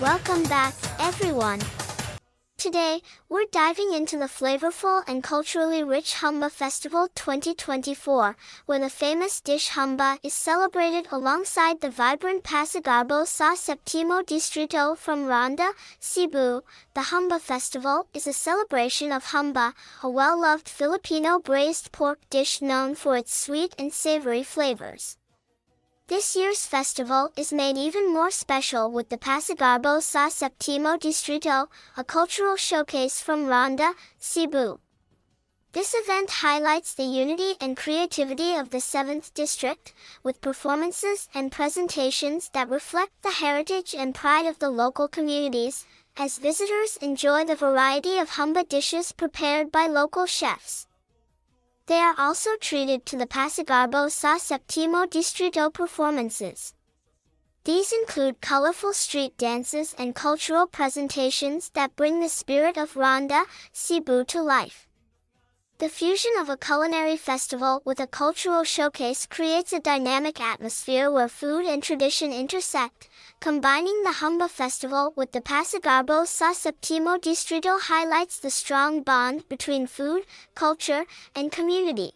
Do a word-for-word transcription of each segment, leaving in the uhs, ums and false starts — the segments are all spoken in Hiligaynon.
Welcome back, everyone. Today, we're diving into the flavorful and culturally rich Humba Festival twenty twenty-four, where the famous dish humba is celebrated alongside the vibrant Pasigarbo sa Septimo Distrito from Ronda, Cebu. The Humba Festival is a celebration of humba, a well-loved Filipino braised pork dish known for its sweet and savory flavors. This year's festival is made even more special with the Pasigarbo sa Septimo Distrito, a cultural showcase from Ronda, Cebu. This event highlights the unity and creativity of the seventh District, with performances and presentations that reflect the heritage and pride of the local communities, as visitors enjoy the variety of humba dishes prepared by local chefs. They are also treated to the Pasigarbo sa Septimo Distrito performances. These include colorful street dances and cultural presentations that bring the spirit of Ronda, Cebu to life. The fusion of a culinary festival with a cultural showcase creates a dynamic atmosphere where food and tradition intersect. Combining the Humba Festival with the Pasigarbo sa Septimo Distrito highlights the strong bond between food, culture, and community.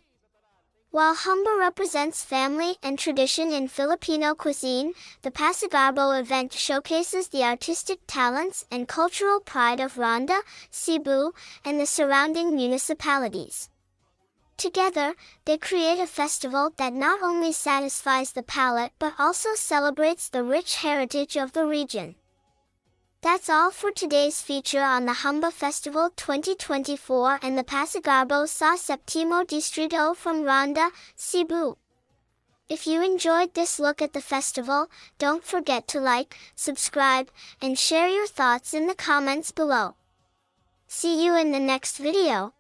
While humba represents family and tradition in Filipino cuisine, the Pasigarbo event showcases the artistic talents and cultural pride of Ronda, Cebu, and the surrounding municipalities. Together, they create a festival that not only satisfies the palate but also celebrates the rich heritage of the region. That's all for today's feature on the Humba Festival twenty twenty-four and the Pasigarbo sa Septimo Distrito from Ronda, Cebu. If you enjoyed this look at the festival, don't forget to like, subscribe, and share your thoughts in the comments below. See you in the next video.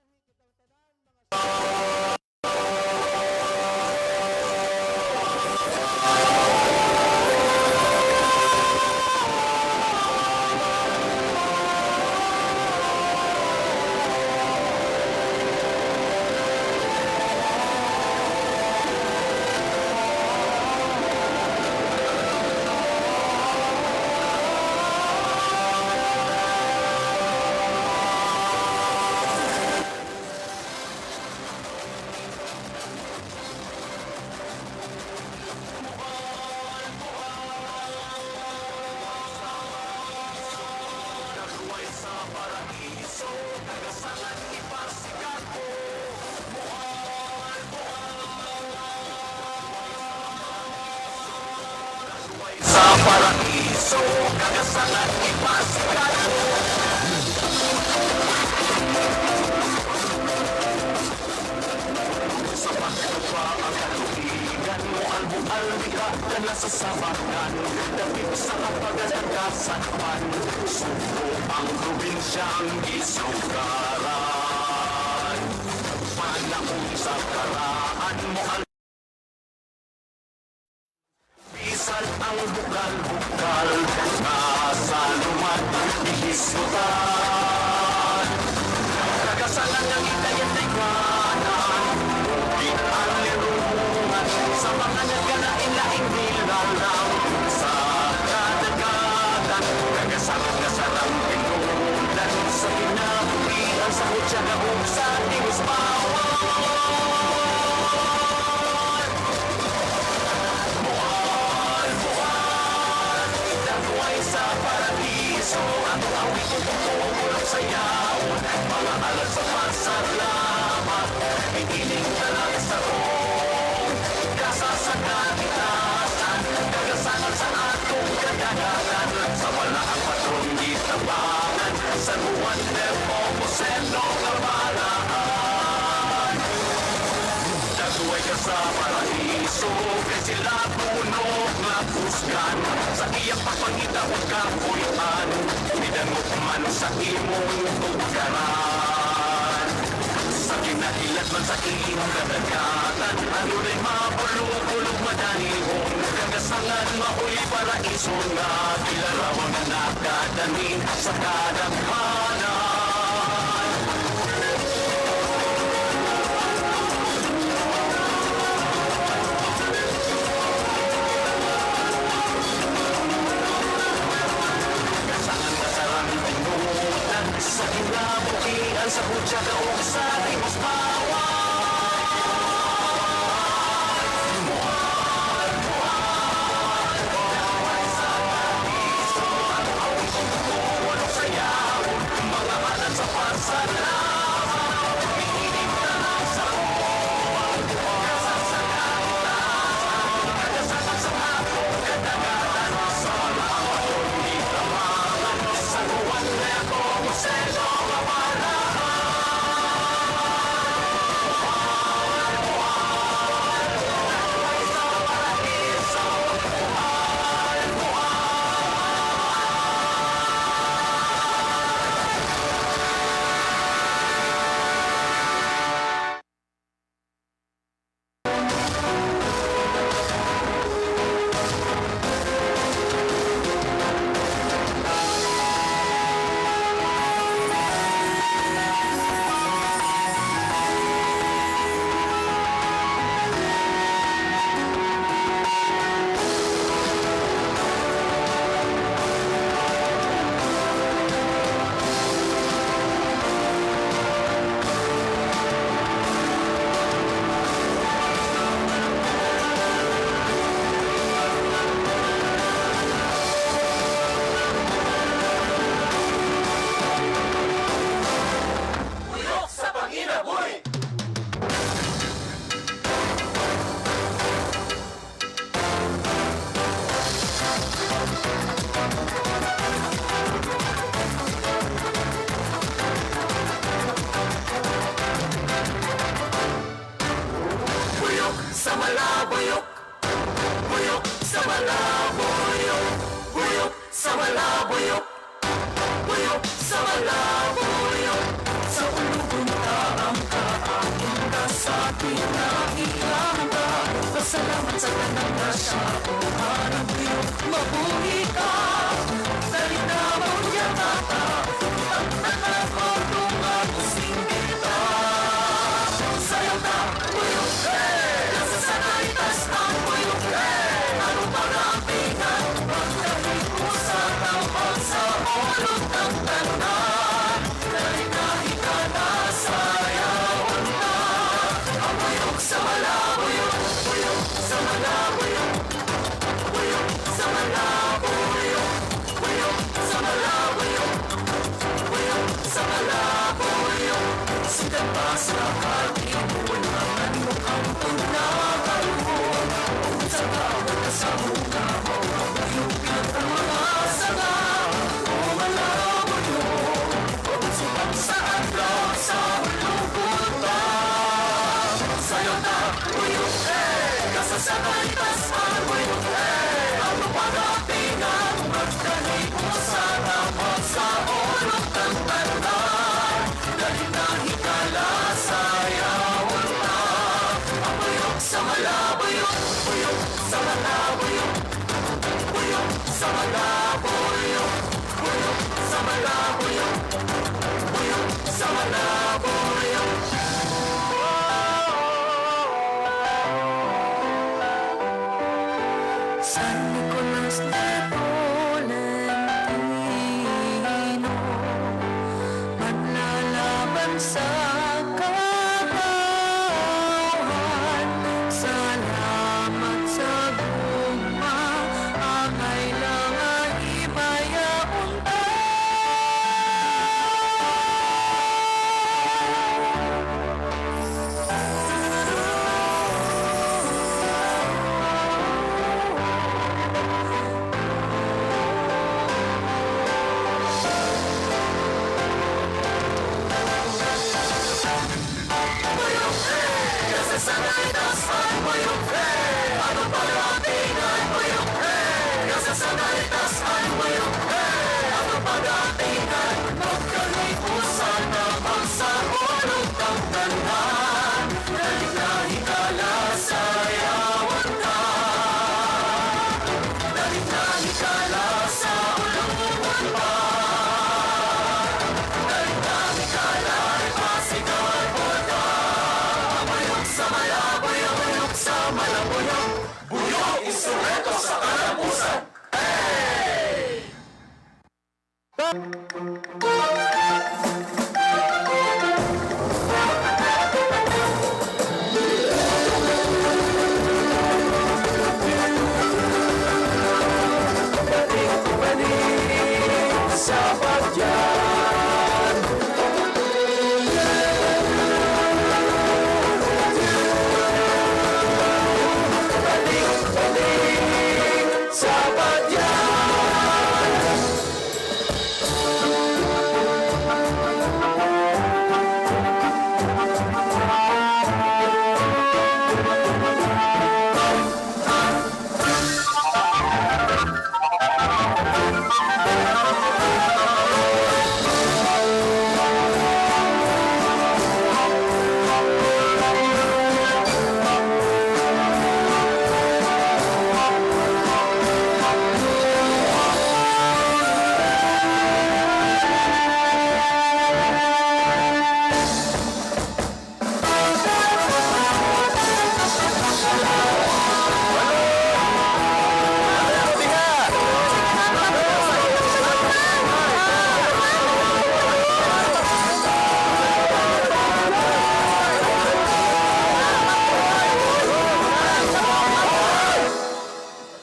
Sa paraiso, kagasangan ipasikat mo. Sa pagkuha ang katuigan mo, albual diha ka na sa sabangan. Dapit sa kapagan ang kasakpan, Sugbo ang probinsyang gisugaran. Panahon sa karaan mo, Bisan ang bukal-bukal nga saluman, gihisgutan. Kagasangan nga itayatiganan, bukid ang lirungan sa mga nagkalain-laing nilalang sa kadagatan. Kagasangan nga sarang pinunan sa kinabuhi ang sa kutsa nga sa timuspawan. Buhay, buhay, dagway sa paraiso, ato awiton, tutuo, bulong, sayaw, mga alad sa pasalamat, ikiling talag sa kong kasasakaditasan, kagasangan sa atong kadagatan, sa wala ang patron gitabangan, San Juan Nepomuceno nga balaan. Dagway ka sa paraiso, kay sila puno nga kusgan. Sa iyang pagpangita ug kapuy-an, midangop man sa imong tugaran. Sa kinahilat man sa iyong kadagatan, ano na'y mabulog-bulog madanihon, kagasangan maoy paraiso nga gilarawan nga nakadani sa kadaghanan.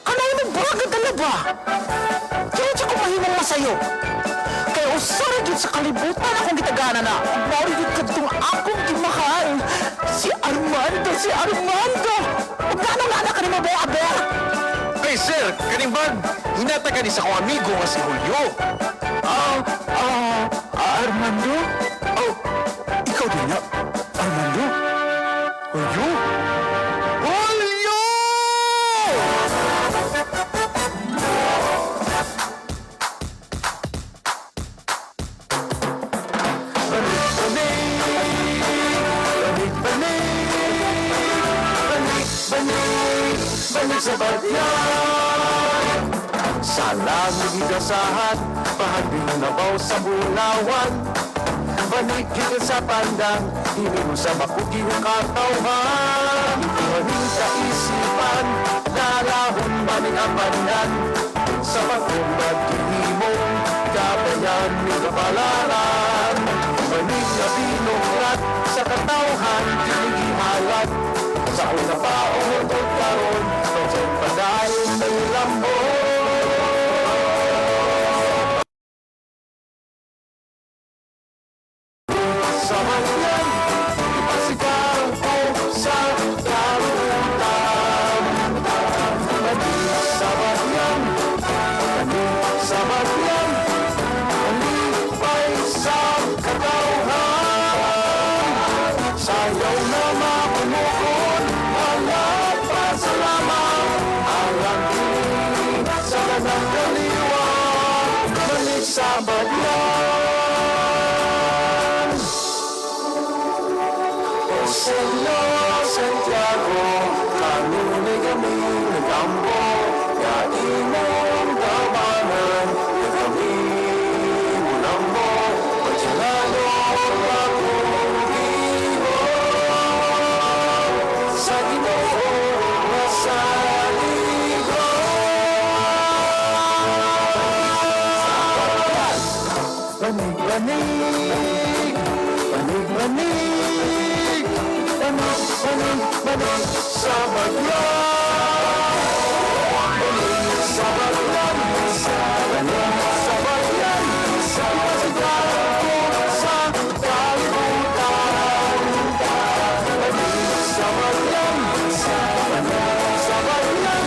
Kanay mo ba, Gadalaba? Diya, diya ko mahimong masayop. Kay usa ra gid sa kalibutan akong gitagana na. Mao ra gid kadtong akong gimahal. Si Armando, si Armando! Ug nganong naa na ka nimo, Bea, Bea? Ay, sir, kaning bag, hinatag kani sa akong amigo nga si Julio. Ah, ah, ah, Armando? Oh, ikaw din na, Armando? Julio? Julio! Banig, banig, banig, banig, banig, banig, banig sa Batyan. Sa langit gigasahan, bahan binabaw sa bulawan. Banig gikan sa Pandan, hinimo sa makugi nga katawhan. Banig sa isipan, dalahon banig ang Pandan. Sa pagkumbag gihimong kabayan, may kapalaran. Banig nga binuklat sa katawhan, kini gihalat. Sa una pa, umabot karon, pagod padayon may lambo. Sa Batyan, ipasigaw ko sa kalibutan. Banig sa Batyan, banig sa Batyan, malipay sa katawhan. Sayaw na mabulokon, malapasalamat, alang kini sa tanang kaliwa. Banig sa Batyan. O Señor Santiago, kanunay kami nag-ampo, nga imong tabangan, nga kami mulambo, pagkalalo, pagkuliho sa Ginoo nga saligan. Banig, banig, banig, banig, banig, banig, banig sa Batyan. Banig sa Batyan, banig sa Batyan, sa kalibutan. Banig sa Batyan, banig sa Batyan,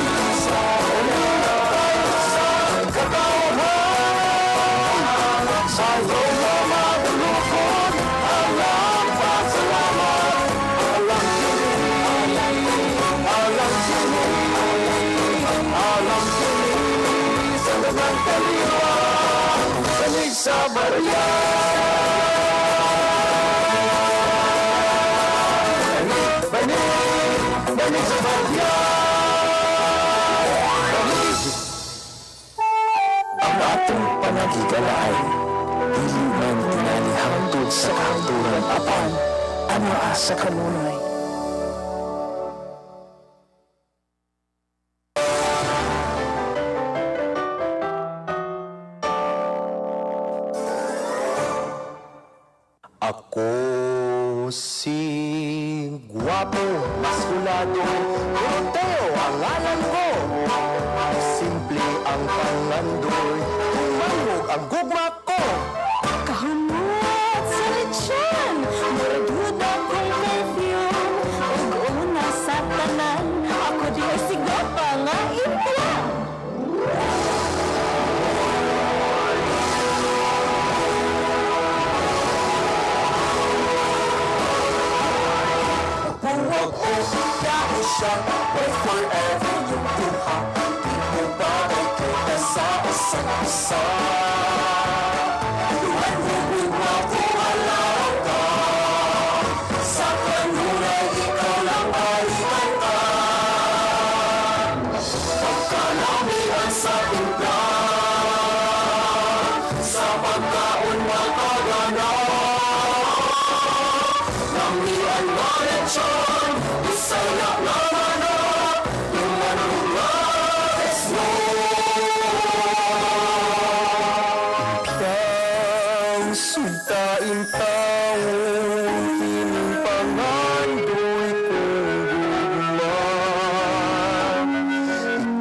sa katawhan. Sayaw na mabulokon, alang pasalamat, alang kini, alang kini, alang kini, sa tanang kaliwa, banig sa Batyan. Banig, banig, banig sa Batyan. Banig. Ang aton panaghigalay dili man tingali hangtod sa kahangturan, apan anaa sa kanunay. Ako si guwapo, maskulado, pero Teo ang ngalan ko. Simple ang pangandoy, tumanghog ang gugma ko. Kahumot sa lechon, mura duda kong perfume. Ug una sa tanan, ako di ay sigapa nga impiyan. Buwag o daw siya, wait forever yung buha. Di mo bagay kay nasa usa-usa. Luwag mo buha, buha lang ka. Sa kanunay, ikaw lang balikan ka. Pagkalamian sa timpla, sa pagkaon makagana. Lamian nga lechon, Bisaya nga manok, yung manok nga isno. Ikaw, sugta intawon, kining pangandoy kong gugma.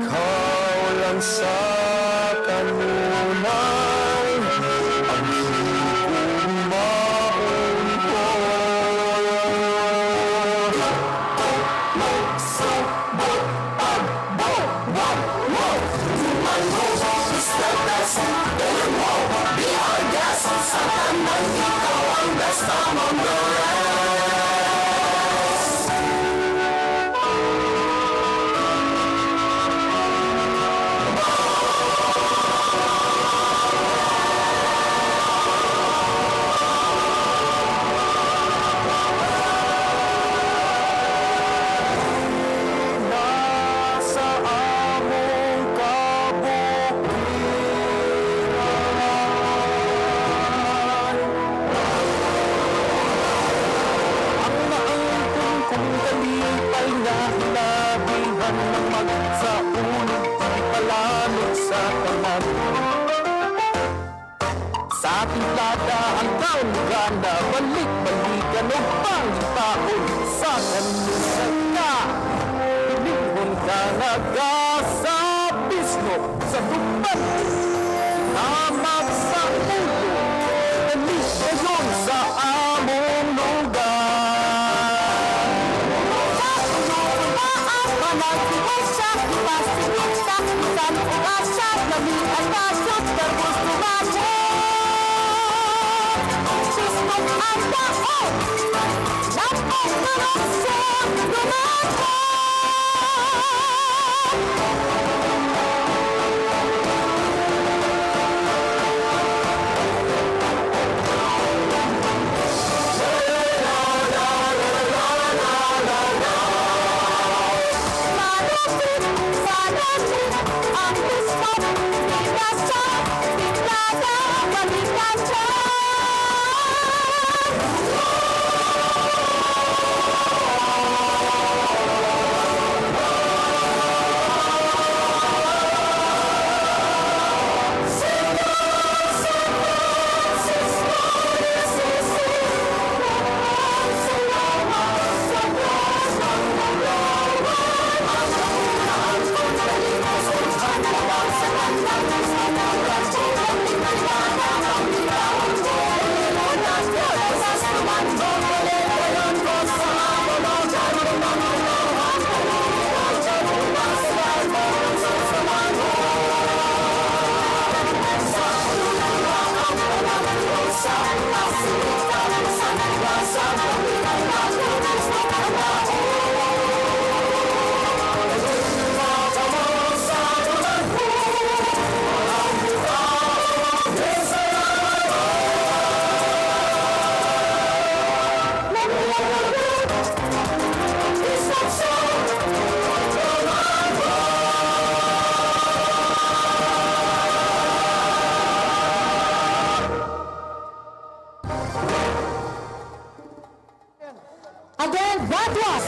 Ikaw lang sa kanunay ang higugmaon ko. Nasa among kabukiran. Ang maangkon kong kalipay nga hinabihan ng magsaulog, di palamig sa tanan. Sa timplada ang kaon gana, balik-balikan ug pangitaon sa kanunay ka. Lingon ka nga gasa bisno sa tuban. Hamag sa ulo, dali dayon sa among lugar. Again, that was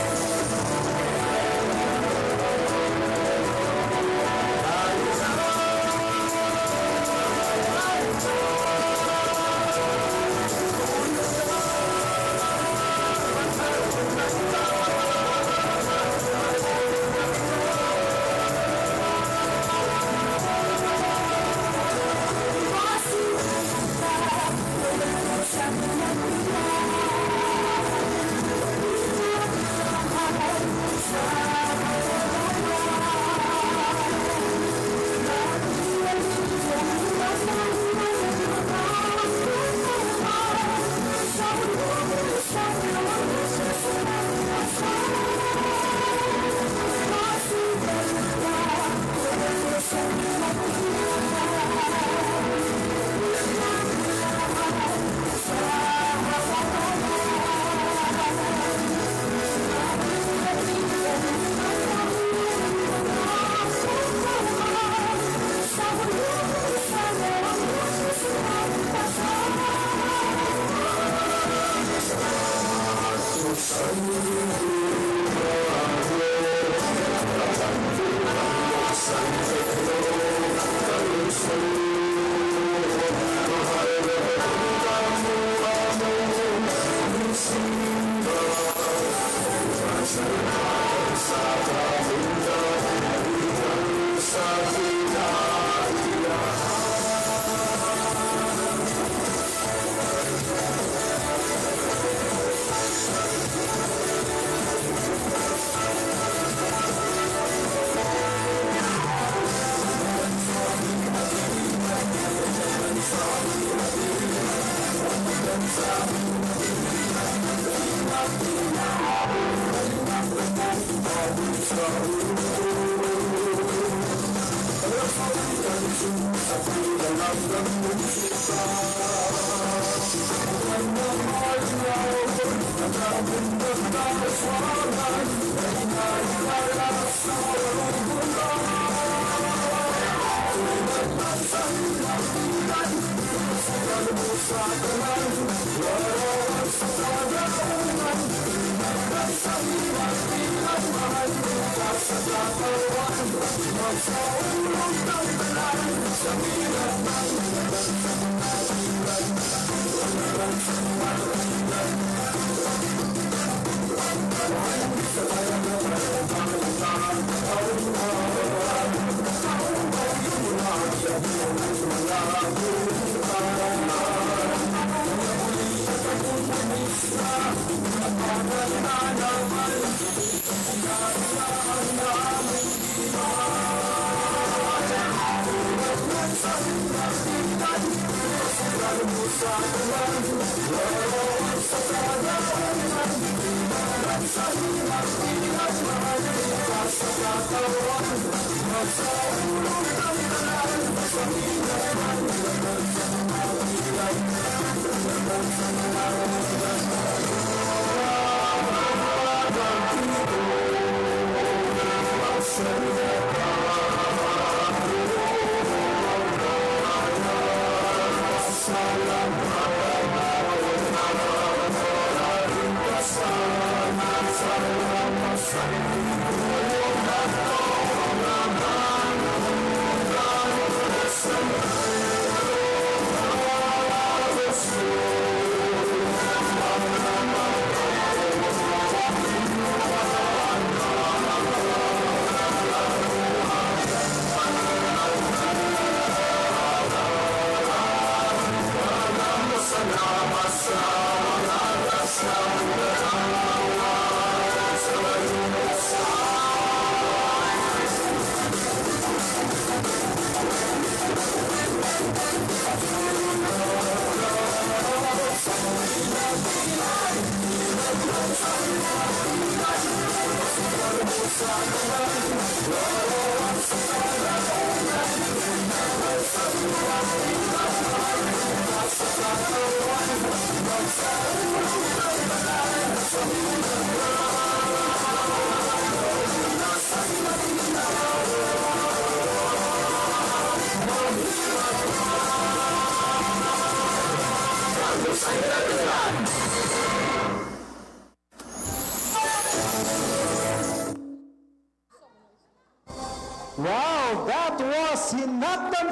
Wow, that was Hinatdan.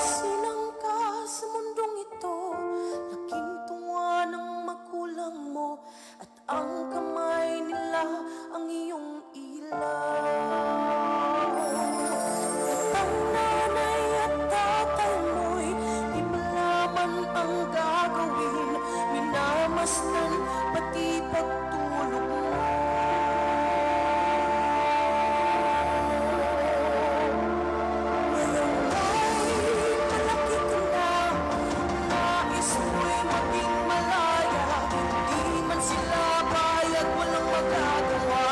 Sinangka sa mundong ito, laking tunga ng magulang mo, at ang kamay nila ang iyong ilaw. At ang nanay at tatay mo'y di malaman ang gagawin, minamasdan pati pagtulog mo. Ngayong may malaki ka na, nais mo'y maging malaya, di man sila payag, walang magagawa.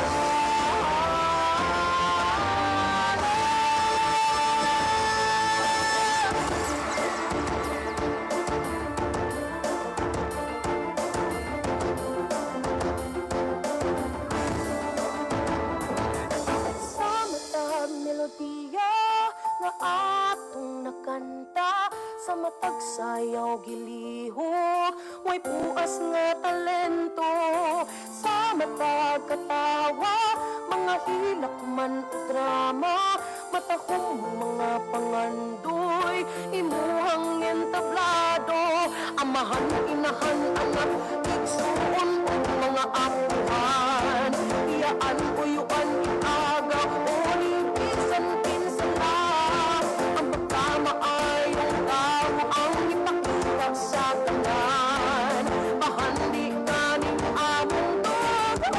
Sa matag melodiya nga atong nakanta, sa matag sayaw gilihok, may puas nga talento. Sa matag katawa, mga hilak man o drama, matahom mga pangandoy, imuhang entablado. Amahan, inahan, anak, igsuon, ug mga apuhan, iyaan, uyuan, ig-agaw, uli bisan kinsa na. Ang pagkamaayong tawo ang ipakita sa tanan. Bahandi kaning among tugon.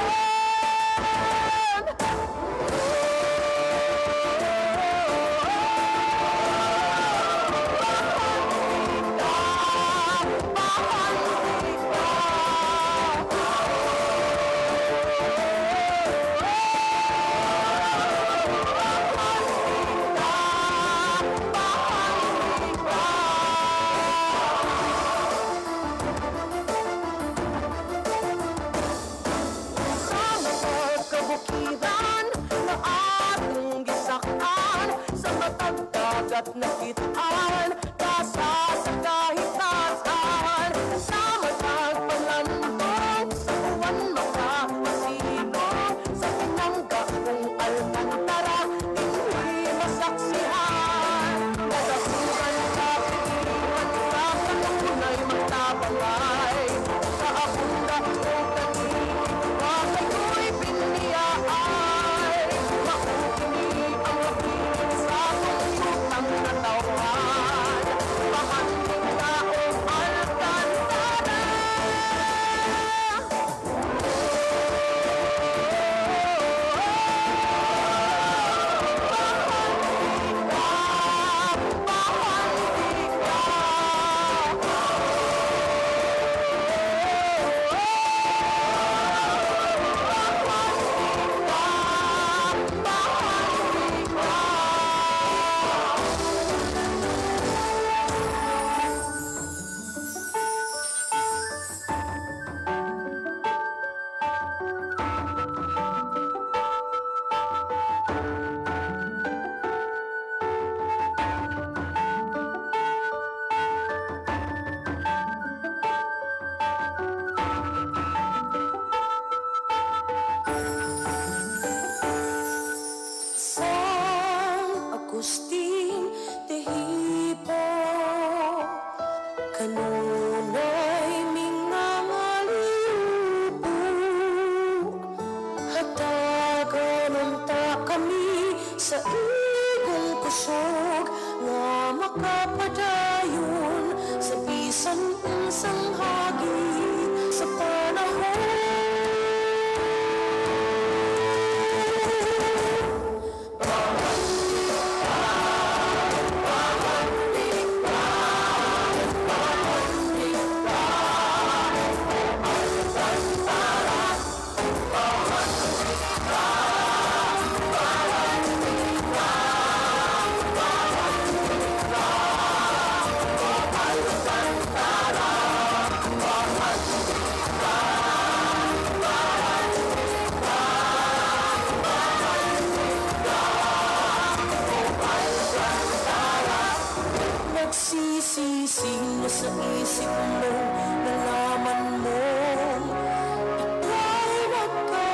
At nakit-an ka sa, sa kahitasan, sa matag panlandong, sa buwan makapasigo, sa pinangga kong alkantara, dinhi masaksihan. Kadakugan ka, pilihan ka, kanunay magtabangay. Sa akong dako kani, wa kay ko'y piniyaay. Mao kini ang labi sa akong butang natawhan. Pahandog ka, O Alcantara. San Agustin de Hippo, kanunay mingangaliubo. Hatagan unta kami sa igong kusog nga makapadayon sa bisan unsang hagi sa panahon. Nagsisisi na sa isip mo, nalaman mo, ika'y nagkamali.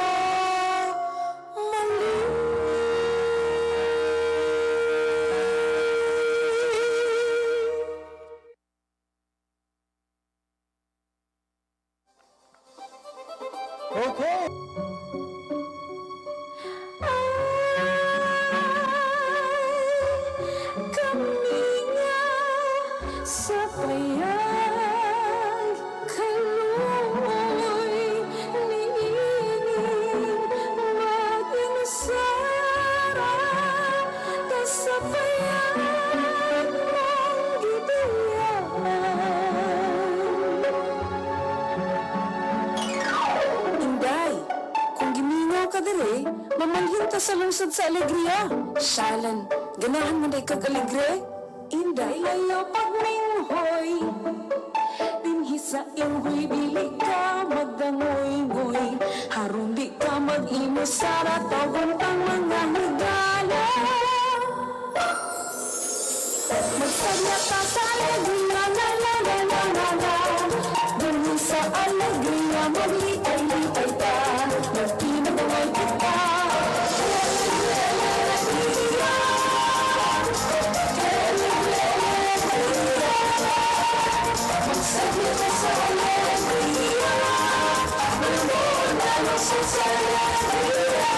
Okay. Ay, kami nga sa payag, kaluoy niining mag-inusara, ta sa payag mong gibiyaan. Inday, kung gimingaw ka diri, mamanhin ta sa lungsod sa Alegria. Shalan, ganahan man day kag alegre? Inday, ayaw pagminghoy. Dinhi sa iloy, dili ka magdangoy-ngoy. Aron di ka mag-inusara, tawgon tang mga higala. Magsadya ta sa alegria, la, la, la. Diri sa alegria, maglipay-lipay ta. Magkinabangay kita. Magsadya ta sa alegria. Magdala sa alegria.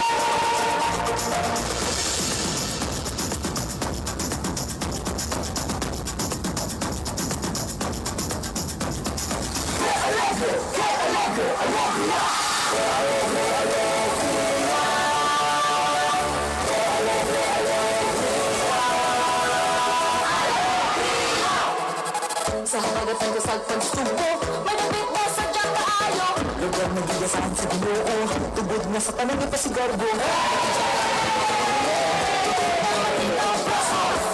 Sa hangagatan ko sa pagsubo, may dapit na sa Diyan kaayo. Lugar nga gigasahan sa Ginoo, tubod nga sa tanan ipasigarbo.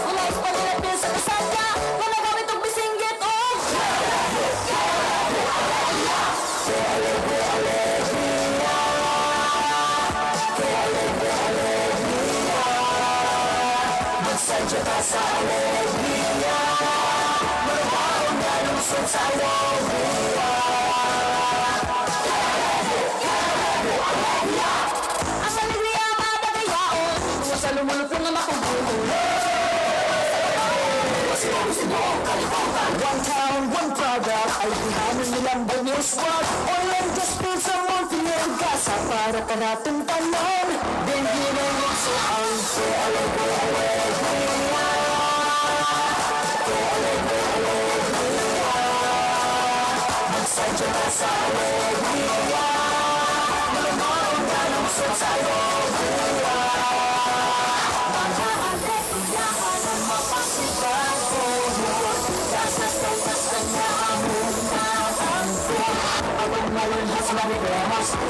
Nilais pa nila pil sa kasadya, nga nagamit og bisinggit, o Tsaka sa alegria, maluwaon nga lungsod sa alegria. Ang alegria madagayaon, sa lumulupong nga makugulo. One town, one product, ay ihanon nilang Daniel Swag. Online just sa Monte Vergasa para kanaton tanan. Din hinay lungsod ang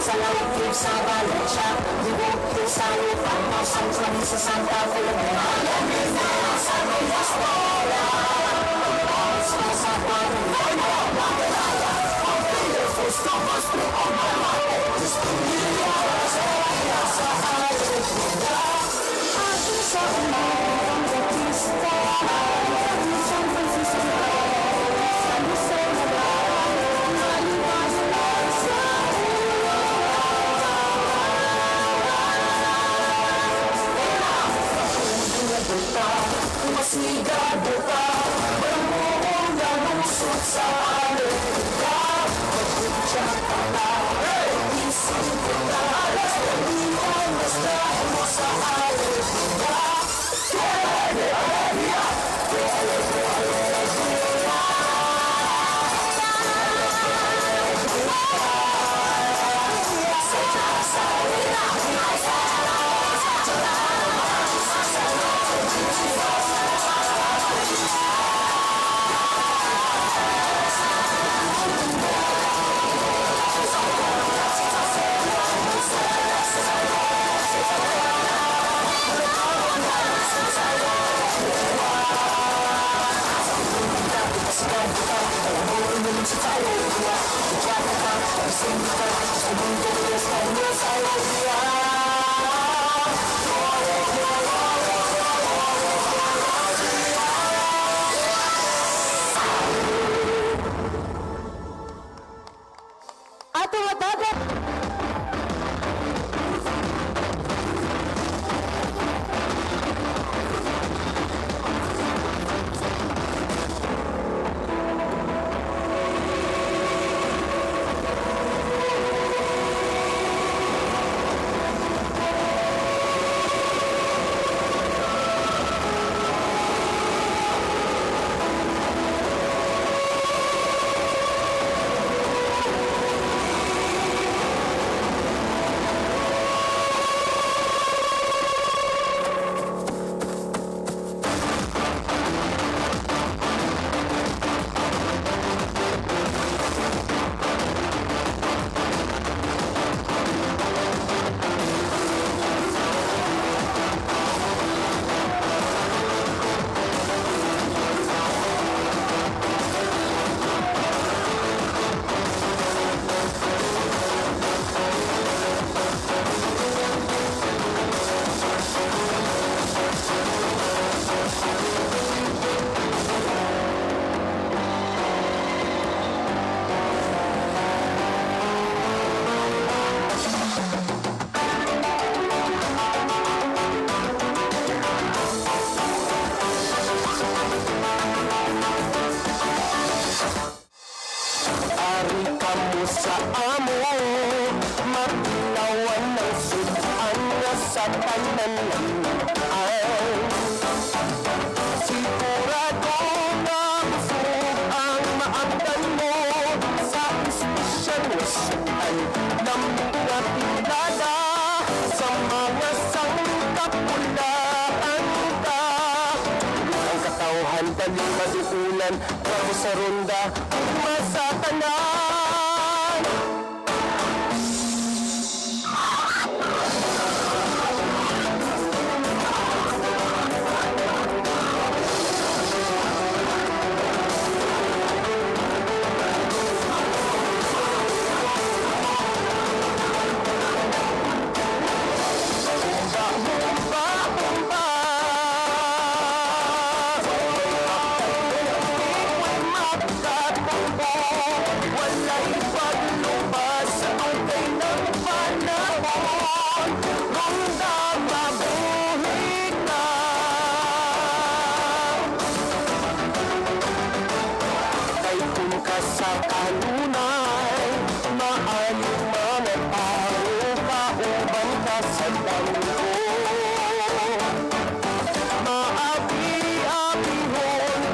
Sa Leyte, sa Valencia, Dubuque, sa Ilopango, San Juan, sa Santa Fe, Mindanao, sa Diaspora, sa Guatemala, Guatemala, Honduras, Costa Rica, sa Argentina. Ato nga dagat. Ari kamo sa amo, matinawan ang sud-an nga sa tanan. Sigurado nga busog ang maabtan mo sa espesyal nga sud-an. Lami nga tingala sa mga sangkap, pulaan ka. Ang katawhan dali maduolan, kamo sa ronda, ugma sa tanan. Kanunay, maayo man ang tawo, kauban ka sa bangko. Maabi-abihon,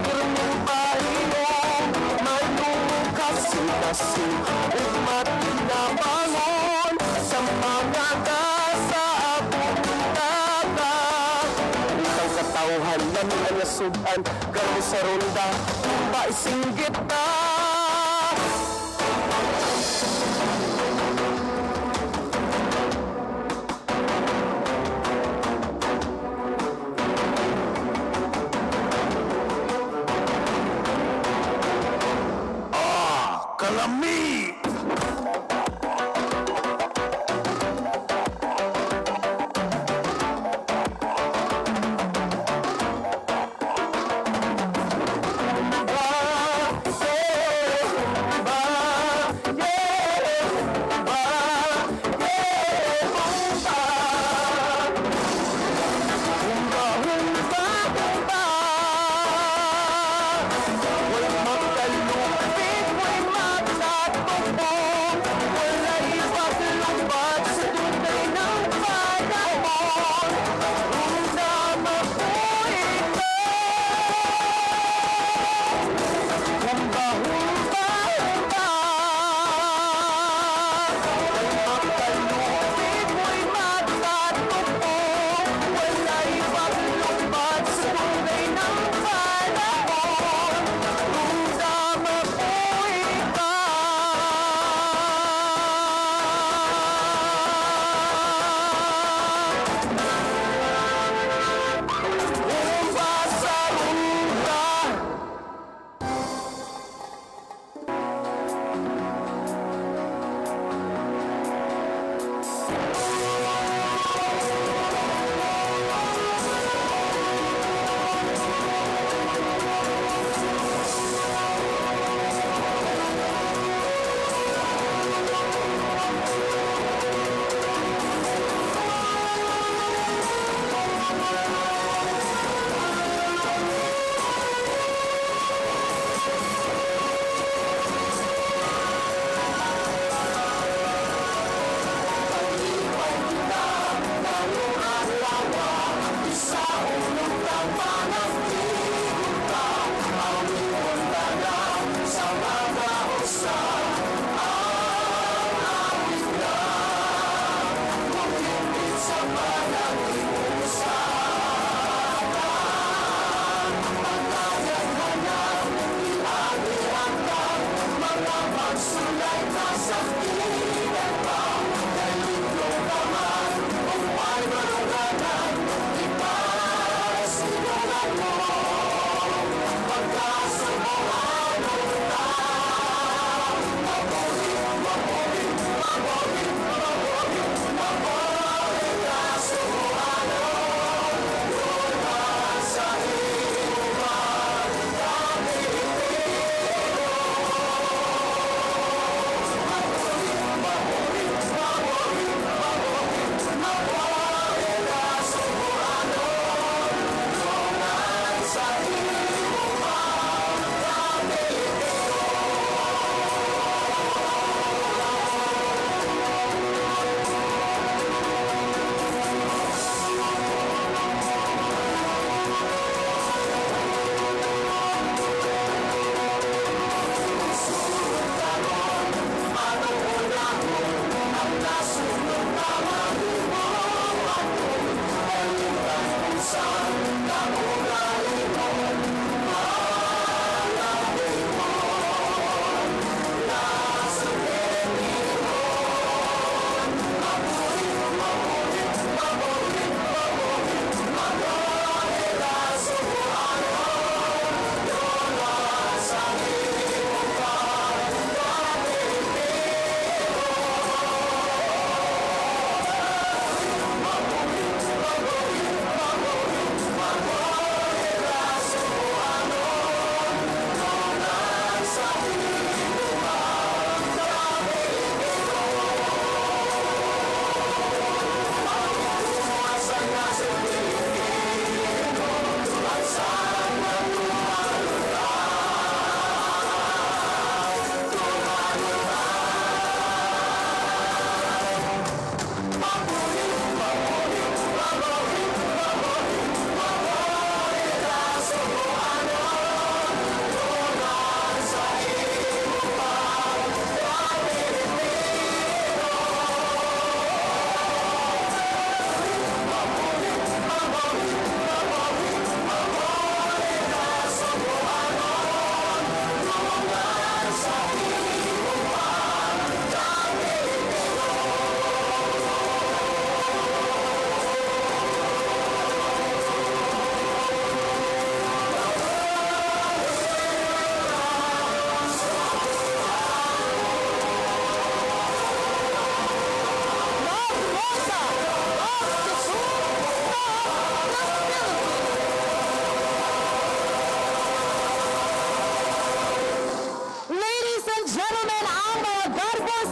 pirming pahinom, malumong kasing-kasing, ug matinabangon sa mga kasabutan. Ang katawhan namin ang nasud-an, garbo sa ronda, tumba isinggit ta. Ah, kalami!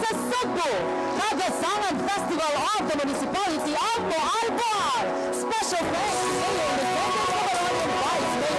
Sugbo, Kagasangan Festival of the Municipality of Boal, Boal. Special thanks to Mayor Vicente Cabaron and Vice Mayor